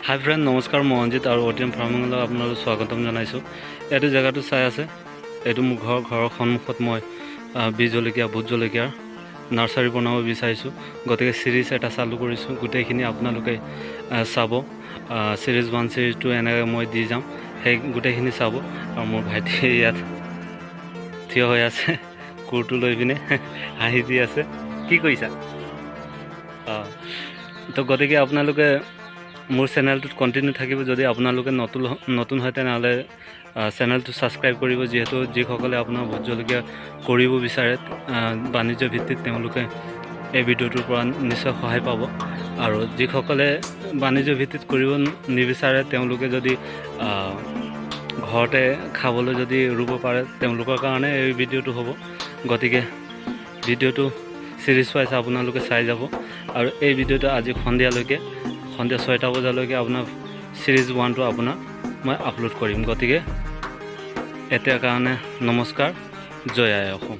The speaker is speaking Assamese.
হাই ফ্ৰেণ্ড, নমস্কাৰ। মই অঞ্জিত আৰু অ' টি এম ফাৰ্মিঙলৈ আপোনালোক স্বাগতম জনাইছোঁ। এইটো জেগাটো চাই আছে, এইটো মোৰ ঘৰ। ঘৰৰ সন্মুখত মই বিহ জলকীয়া, ভোট জলকীয়াৰ নাৰ্চাৰী বনাব বিচাৰিছোঁ। গতিকে চিৰিজ এটা চালু কৰিছোঁ। গোটেইখিনি আপোনালোকে চাব। চিৰিজ ওৱান, চিৰিজ টু এনেকৈ মই দি যাম, সেই গোটেইখিনি চাব। আৰু মোৰ ভাইটি ইয়াত থিয় হৈ আছে, কোৰটো লৈ পিনে হাঁহি দি আছে। কি কৰিছা? অঁ, তো গতিকে আপোনালোকে মোৰ চেনেলটোত কণ্টিনিউ থাকিব। যদি আপোনালোকে নতুন নতুন হয়, তেনেহ'লে চেনেলটো ছাবস্ক্ৰাইব কৰিব। যিহেতু যিসকলে আপোনাৰ ভোট জলকীয়া কৰিব বিচাৰে বাণিজ্য ভিত্তিত, তেওঁলোকে এই ভিডিঅ'টোৰ পৰা নিশ্চয় সহায় পাব। আৰু যিসকলে বাণিজ্য ভিত্তিত কৰিব নিবিচাৰে, তেওঁলোকে যদি ঘৰতে খাবলৈ যদি ৰুব পাৰে, তেওঁলোকৰ কাৰণে এই ভিডিঅ'টো হ'ব। গতিকে ভিডিঅ'টো চিৰিজ ৱাইজ আপোনালোকে চাই যাব। আৰু এই ভিডিঅ'টো আজি সন্ধিয়ালৈকে, সন্ধিয়া 6টা বজালৈকে আপোনাৰ চিৰিজ ওৱানটো আপোনাৰ মই আপলোড কৰিম। গতিকে এতিয়াৰ কাৰণে নমস্কাৰ, জয় আই অসম।